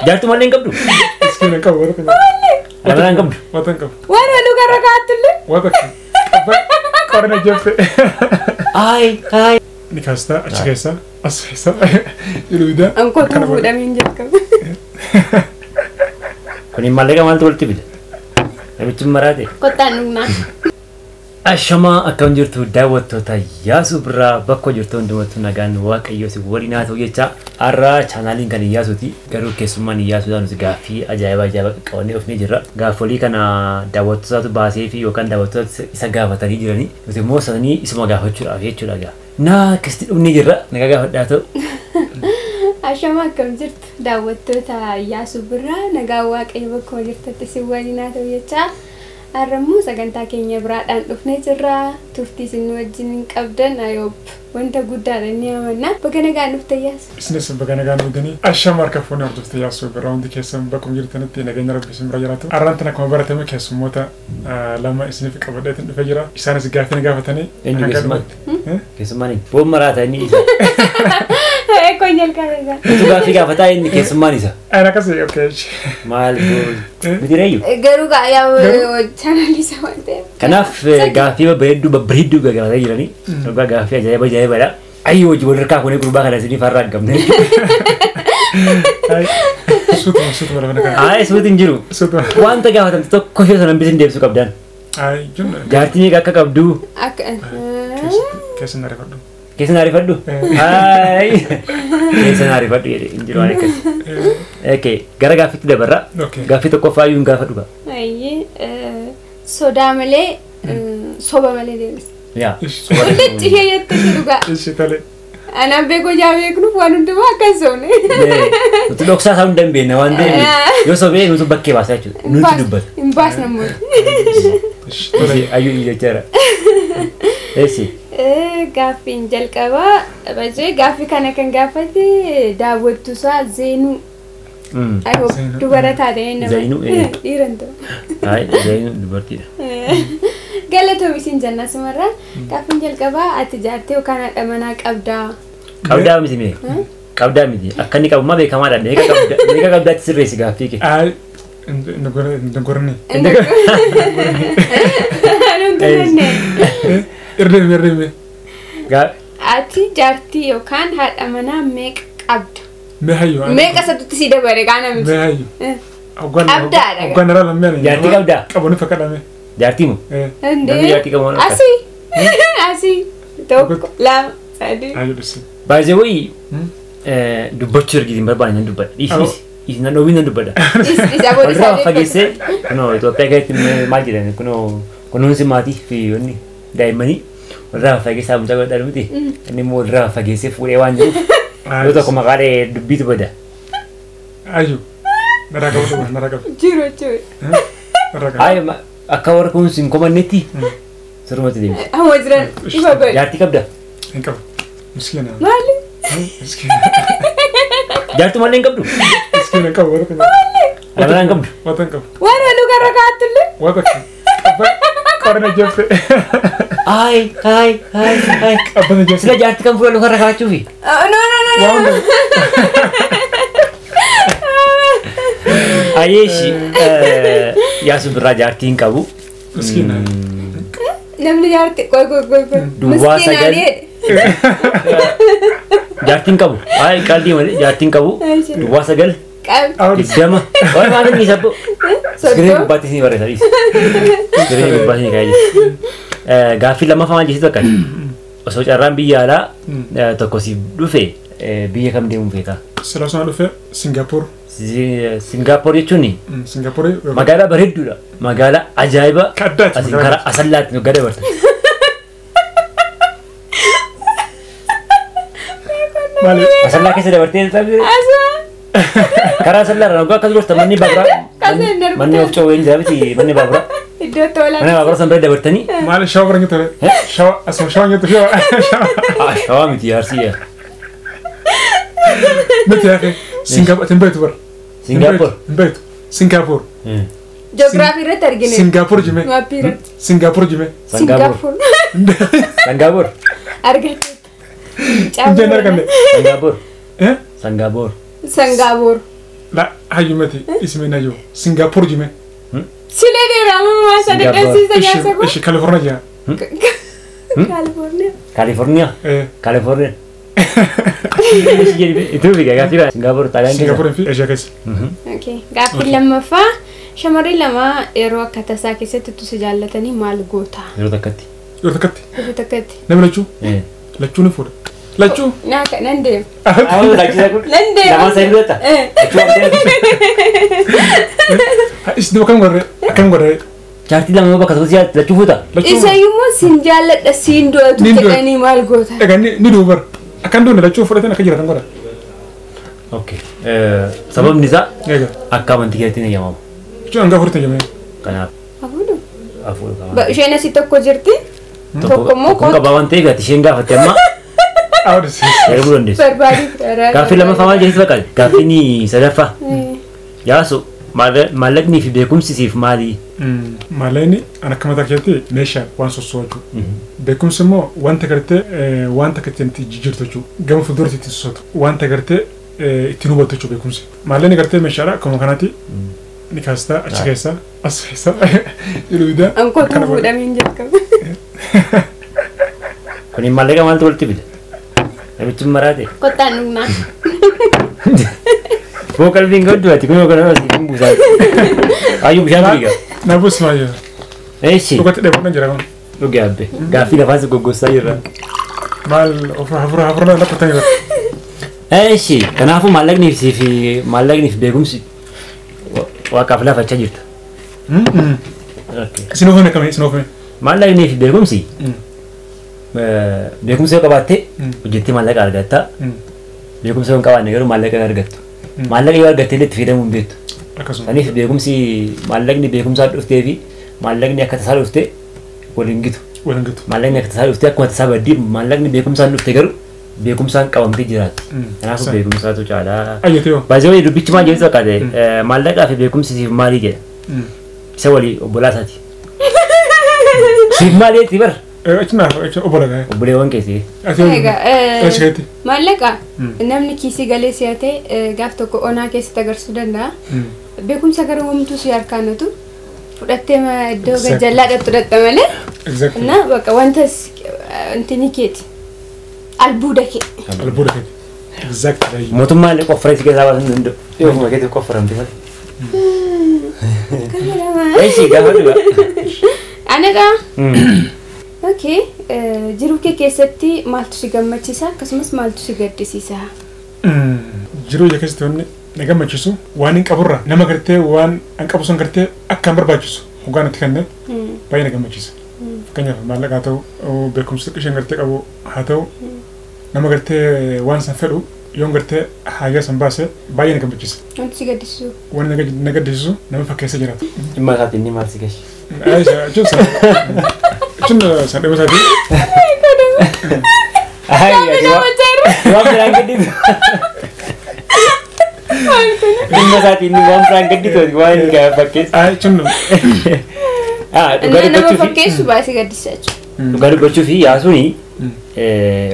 Jaartummallee hin qabdu. Miskiina qabu warra kun. Haadha manaa hin qabdu. Wata hin qabu. Waan waluu garra kaa'attullee. Wata qorna jette. Ayi ayi. Ni kaastaa achi keessa as keessa iluuda. Ankootu fuudhamee hin jalqabu. Kun maallaqa maaltu walitti fida? Namichi maraate. Kottaan dhugnaa. Ashamaa akkam jirtu daawwattoota Yaasuu Birraa bakka jirtu hundumattuu nagaan Waaqayyoo si waliin haa ta'u jecha har'a chaanaaliin kan Iyyaasuuti. Garuu keessummaan Iyyaasuudhaan nuti gaaffii ajaa'ibaa ajaa'ibaa qaqqabannee dhufnee jirra. Gaaffolii kana daawwattootaatu baasee fi yookaan daawwattoota isa gaafatanii jiranii nuti immoo sanii isuma gaafachuudhaaf jechuudha gaa. Naa akkasitti dhufnee jirra nagaa gaafadhaa ta'u. Ashamaa akkam jirtu daawwattoota Yaasuu Birraa nagaan Waaqayyo bakka jirtatti si waliin haa ta'u jecha har'ammoo sagantaa keenya biraadhaan dhufnee jirra. Turtii isin wajjin hin qabdan ayoob wanta guddaadha inni amanna. Bakka nagaan dhufte Yaasu. Isinis bakka nagaan dhuftanii ashama harka fuunee hordofte Yaasuu Birraa hundi keessan bakkuma jirtanitti nageenya Rabbi isin bira jiraatu. Har'aan tana akkuma baratame keessummoota lama isiniif qabadheetiin dhufee jira. Isaanis gaaffii na gaafatanii. Eenyu keessummaan? Keessummaan eenyu? Boon maraata inni isa. Ekkoon jalqabe gaa. Utuu gaaffii gaafataa inni keessummaan isa. Ani akkasii okay. Maal miti reeyyu? Garuu gaa yaa chaanaalii isa waan ta'eef. Kanaaf gaaffii babbareedduu babbareedduu gaafataa jiranii dhugaa gaaffii ajaa'iba ajaa'ibadha. Ayyoo hojii wal harkaa fuunee gurbaa kana isiniif har'a argamne. Suutuma suutuma lafa nagaa. Ayi suuti hin jiru. Suutuma. Wanta gaafatamte tokko ishee sana hambisiin deebisuu qabdaan. Ayi jun. Jaartii meeqa akka qabdu Akka. Keessa na rifadhu. Keessa na rifadhu. Ayi keessa na rifadhu jedhe hin jiru waan akkas. Okay gara gaaffiitti dabarra. Okay. Gaaffii tokkoffaa iyyuu hin gaafadhu gaa. Ayyee sodaa malee soba malee deebisa. Yaa. Ulletti ishee jette ishee dhugaa. Ishi tole. Anaan beekoo jaa beeknuuf waan hundumaa akka hin soofne. Nuti dhoksaa isaa hunda hin beekna waan ta'eef yoo sobee nuti bakkee baasaa jechuudha. Nuti dubbata. Hin baasna mooti. Ishi tole. Ayyuu jechaadha. Eessi. Gaaffiin jalqabaa bajee gaaffii kana kan gaafate daawwattuusaa Zeenuu. I hope Zeenuu. dubara taate nama. Zeenuu, Dhiira hin ta'u. Ayi Zeenuu dubartiidha. Galatoom isin jenna sumarraa. Gaaffiin jalqabaa ati jaartee yookaan haadha manaa qabdaa. Qabdaa miti mee? Qabdaa miti. Akka inni qabu maa beekamaadha. Meeqa qabda? Meeqa qabdaatti sirreessi gaaffii kee? Ayi hin gorne. Anuun turanne. Irreeme irreeme. Ati jaartii yookaan haadha manaa meeqa qabda? Mee hayyu. Meeqa isatutti si dabare qaana miti. Mee hayyu. Qabdaadha. Hoggaan irraa lammeen. Jaartii qabdaa? Qabu ni fakkadhame. Jaartii moo? Namni jaartii qabu waan akka. Asii. Asii. Tokko, lama, sadii. Hayyu dhisi. Baay'ee wayii dubbachuu ergi hin barbaanne nan dubbadha. Dhiisi dhiisi nan dhoowwiin nan dubbadha. Isa booda Walirraa isaa fageessee kunoo Itoophiyaa keessatti maal jedhan kunoo kunuunsi maatii fi wanni daa'immanii walirraa fageessaa mucaa godhadha miti. Inni immoo walirraa fageessee fuudhee waan jiruuf yoo tokko maqaa dha'ee dubbiitu bada. Hayyu. Narraa qabu dhuga narraa qabu. Jiru jechuudha. Narraa qabu. Ayi akka warra kunuunsi hin komannetti sirrumatti deemti. Amma jiran ifa godhe. Jaartii qabda. Hin qabu. Miskiina. Maali? Miskiina. Jaartummallee hin qabdu. Miskiina qabu warra kun. Haadha manaa hin qabdu. Wata hin qabu. Waan waluu garra kaa'attullee. Wata qorna jette. Ayi ayi ayi ayi. Qabbana jette. Sila jaartii kan fuudhan lukarra kaa'achuufi. No no no no. Waan Ayeeshi Yaasuu Birraa jaartii hin qabu. Miskiina. Namni jaartii qoy qoy qoy qoy. Duwwaa Miskiinaan sagal. jedhe. Jaartii hin qabu. Ayi qalbii malee jaartii hin qabu. Duwwaa 9 Qabdi. 20. Wayi maal inni sabbo. Iskiriin 30. gubbaatti isinii barreessa dhiisi. Iskiriin gubbaatti isinii kaa'ee jira. Gaaffii lammaffaa maal jechisiitu akkasi. Osoo carraan biyya alaa tokko siif dhufe biyya kam deemuu feeta? Sila osoo dhufe Singaapur. Singaappoor jechuun Singaapur. magaalaa bareedduudha. Magaalaa ajaa'iba. Ka addaati Asiin magaalaa. karaa asallaatti nu gada barta. Maali? Asallaa keessa dabartee Asaa. karaa asallaa irraa waggaa akkas gorta manni baaburaa Kaseen darbu. manni of cowween jira miti manni baaburaa Iddoo tola. mana baaburaa san bira dabartanii Maali shawa bira ture? Shawa asuma shawa nyatu shawa. Shawaa miti arsii Miti yaaqe Singaapur hin beektu bara. Singaapur. Hin beektu. Singaapur. Ji'oogiraafii irratti argine. Singaapur jime. Maappii irratti. Singaapur jime. Sangaabur. Sangaabur. Argatte. Hin jenne arganne. Sangaabur. Eh? Sangaabur. Sangaabur. La hayyumati ismi na jiru. Singaapur jime. Silee dheeraa mammaa isa dadhabsiisa jaarsa koo. Ishi Kaalifoorniyaa jira. Kaalifoorniyaa. Kaalifoorniyaa. Kaalifoorniyaa. Itti fiigaa gaaffii kana Singaapur Xaaliyaan keessa. Singaapur fi Eeshiyaa keessa. Okay. Gaaffii lammaffaa shamarri lama yeroo akka tasaa keessatti utuu si jaallatanii maal goota? Yeroo takkatti. Yeroo takkatti. Yeroo takkatti. Namni lachuu? Lachuu ni fuudha. Lachuu? Naa nan deema. Awwa lakkisaa kun. Nan deema. Lamaan sadii fudhatta? Lachuu waan ta'eef. Is duuba akkam godhee? Akkam godhee? Jaartii lama yoo bakka tokko si jaalatti lachuu fuuta? Lachuu. Isa immoo sin jaalladha siin du'atu jedhanii maal goota? Egaa ni du'u bara. Akkan duune lachuu fudhatan akka jiraatan godha. Okay. Sababni isaa Egaa. akka amantii keetti ni eeyyamamu. Jechuun hanga afuritti eeyyamee. Kanaaf Hafuudhu. hafuudhu qaba. Isheen asii tokko jirti. Tokko immoo Tokko qabaa waan ta'eef ati isheen gaafatte amma Awwaadis. darbuu dandeessu. Barbaadu. Gaaffii lammaffaa maal jedhis bakka gaaffiin sadaffaa. Yaasu maallaqnii fi beekumsi siif maali? Maallaqni an akka mataa keetti meeshaa waan sossoo jechuudha. Beekumsi immoo wanta gartee wanta akka ittiin jijjiirtu jechuudha. Gama fuulduratti ittiin sossootu. Wanta gartee ittiin hubattu jechuudha beekumsi. Maallaqni gartee meeshaadha akkuma kanaatti ni kaastaa achi keessa as keessa iluudaa. Ankootu fuudhameen jalqabe. Kuni maallaqa maaltu walitti fida? Namichi maraate. Kottaan dhugnaa. Boo qalbiin gaddu ati kun yookaan asii kun buusaa. Ayyuu bishaan dhugi gaa. Na buusi maayyo. Eeshi. Dhugatti dheebonnan jira kun. Dhugi abbe. Gaaffii lafaan si goggossaa jirra. Maal ofirra hafura lakkottan jira. Eeshi. Kanaafuu maallaqni fi maallaqni fi beekumsi waaqaaf lafachaa jirta. Isin oofame akkamii isin oofame? Maallaqni fi beekumsi beekumsa yoo qabaatte hojjettee maallaqa argatta. Beekumsa yoo hin qabaanne garuu maallaqa hin argattu. Maallaqa yoo argatte illee itti fayyadamuu hin beektu. Akkasuma. Kanaaf beekumsi maallaqni beekumsaa dhuftee fi maallaqni akka tasaa dhufte waliin gitu. Waliin gitu. Maallaqni akka tasaa dhuftee akkuma tasaa baddii maallaqni beekumsaan dhufte garuu beekumsaan qabamtee jiraatti. Kanaafuu beekumsaatu caalaa. Ayyatee yoo. Baay'ee dubbichi maal jedhu fakkaate maallaqaa fi beekumsi siif maalii jedha. Isa walii obbolaa isaati. Siif maali jetti bara? Achi naaf achi obbola gaa'e. Obboleewwan keessi. Egaa Achi keetti. maallaqa namni kiisii galee si'atee gaaf tokko onaa keessatti agarsiisuu danda'a. Beekumsa garuu homtuu si harkaanatu fudhattee iddoo gajjallaa dhattu dhatta malee. Exactly. Na bakka wanta intini keeti. Albuuda kee. Albuuda keeti. Exactly. Mootummaan illee qoffaree si keessaa baasuu hin danda'u. Yoo ofuma keetti qoffaramte malee. Eeshi gaafa dhugaa. Anadha. Okay, jiruu kee keessatti maaltu si gammachiisa akkasumas maaltu si gaddisiisa? Jiruu kee keessatti wanni na gammachiisu waan hin qaburra nama gartee waan an qabu sun gartee akka hin barbaachisu hoggaan itti kenne baay'ee na gammachiisa. Fakkeenyaaf maallaqa haa ta'u beekumsa isheen gartee qabu haa ta'u nama gartee waan san fedhu yoon gartee haajaa san baase baay'ee na gammachiisa. Wanti si gaddisiisu? Wanni na gaddisiisu nama fakkeessa jiraatu. Dhimma isaatiin ni maal si gashi? Aisha, jechuun sana. Jechuun sana dhimma isaatiin. Waan biraan gaddisu. Dhimma isaatiin waan biraan gaddisu waan fakkeessu. Jechuun. Dhugaa Nama dubbachuu fi fakkeessu baasii gaddisiisa jechuudha. dhugaa dubbachuu fi yaasuuni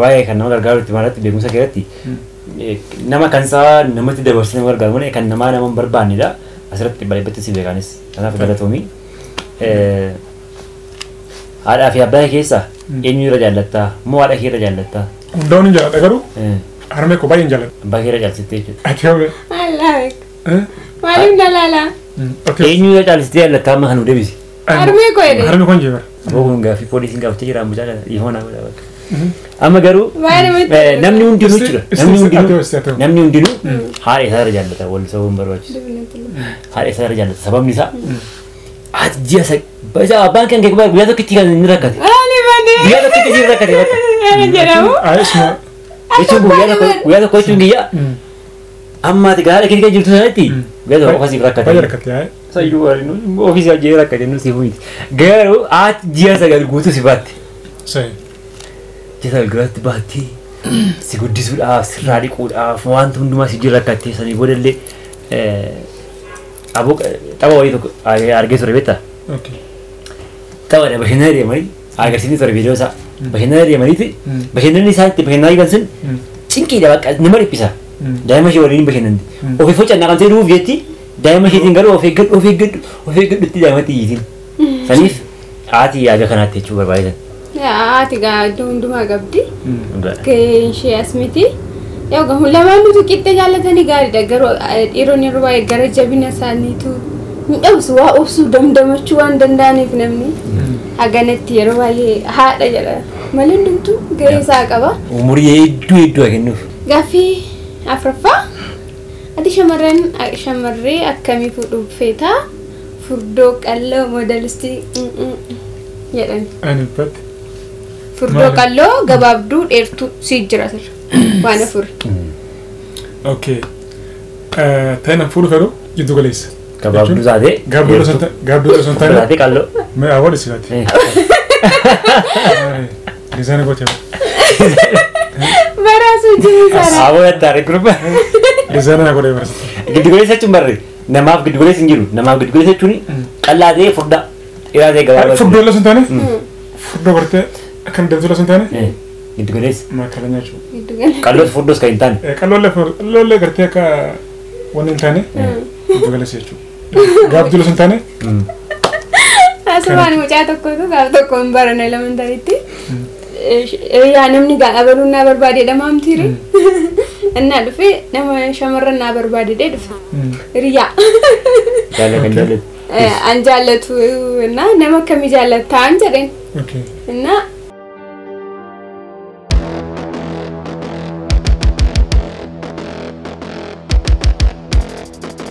waa'ee kan nama gargaaru itti maalatti beekumsa keessatti nama kan isaa namatti dabarsee nama gargaaru malee kan namaa nama hin barbaannedha. Asirratti baay'eetti si beekanis. Kanaaf galatoomii. Haadhaa fi abbaa kee keessaa eenyu irra jaallattaa? Moo haadha kee irra jaallattaa? Hundaa'uun hin jaalladha garuu harmee koo baay'ee hin jaalladha. Abbaa kee irra jaallatee jechuudha. Ati hoo Allah. Maaliif na laalaa? Eenyu irra jaallatee jaallattaa amma kan nu deebisi? Harmee koo jedhe. Harmee koo hin jee bara. Aboo kun gaaffii poolisiin gaafachee jira mucaa kana dhiifama naa godha bakka. Amma garuu namni hundinuu jira. Namni hundinuu haadha isaa irra jaallata wal sababa hin barbaachisu. Haadha isaa irra jaallata sababni isaa ati ji'a isa abbaan kan kee guyyaa tokkitti kan inni rakkate. Guyyaa tokkitti inni rakkate bakka. Jedhamu. Jechuun guyyaa tokko jechuun guyyaa amma ati gaara kee jirtu sanatti guyyaa tokko qofa siif rakkate. Baay'ee rakkate. Sayyuu ofiis ajjee rakkate nu siif miti. Garuu ati ji'a 9 guutuu si baatte. Ji'a 9 guutuu baattee si guddisuudhaaf sirraa dhiquudhaaf wanta hundumaa si jira rakkattee sanii boodallee aboo tapha wayii tokko argee ture beektaa? Tapha bashannana deemanii agarsiisni ture viidiyoo isaa. Bashannana deemaniiti bashannanni isaa itti bashannanaa jiran sun cinqiidha bakka nama dhiphisa. Daa'ima ishee waliin bashannanti. Ofii focannaa kan ta'e jetti daa'ima isheetiin garuu of eeggadhu of eeggadhu of eeggadhutti daa'imatti iyyitiin. Saniif haati yaada kanaatti jechuu barbaachisan. Haati gaa iddoo hundumaa qabdi. Gaheen ishee as miti. Yoo gahu lamaanuu qixxee jaallatanii gaariidha. Garuu dhiironni yeroo baay'ee gara jabina isaaniitu hin dhabsu, waa obsuu damdamachuu waan danda'aniif namni haganatti yeroo baay'ee haadha jedha. Malee hundumtuu gahee isaa qaba. Umurii hedduu hedduu haa kennuuf. Gaaffii afuraffaa, ati shamarran shamarree akkamii fuudhuuf feetaa? Furdoo, qalloo, moodelistii jedhan. Ani batte. Furdoo, Maali? qalloo, gabaabduu, dheertuu sii jira sirra. Waan afur. Okay. Ta'in an fuudhu fedhu jiddu galeessa. Gabaabduu taatee. Gaabduu osoo hin gaabduu osoo hin taane. Taatee qalloo. Mee awwaal isilaati. Dizaayinii gootee. Baraasuu jiru sana. Aboo yattaare gurba. Dizaayinii na godhee barsiisa. Giddu galeessa jechuun barre namaaf giddu galeessa hin jiru. Namaaf giddu galeessa jechuun qal'aa ta'ee furdaa, dheeraa ta'ee gabaabaa. Furdoo illee osoo hin taane, furdoo gartee akkam deemtuu illee osoo hin taane, Giddu galeessa. maakala nyaachuu. Giddu gala. Qalloos furdoos kan hin taane. Qalloollee qalloollee gartee akka wanni hin taane giddu galeessa jechuudha. Gaabduu illee osoo hin taane. Asumaan mucaa tokkotu gaaf tokko hin barana elementariitti. Yaa namni gaa abaluun naa barbaadedha maamtiiri. Innaa dhufe nama shamarran naa barbaadedhe dhufe. Hiriyaa. Jaalla kan jaallatu. An jaallatu innaa nama akkamii jaallattaan jedheen. Okay. Innaa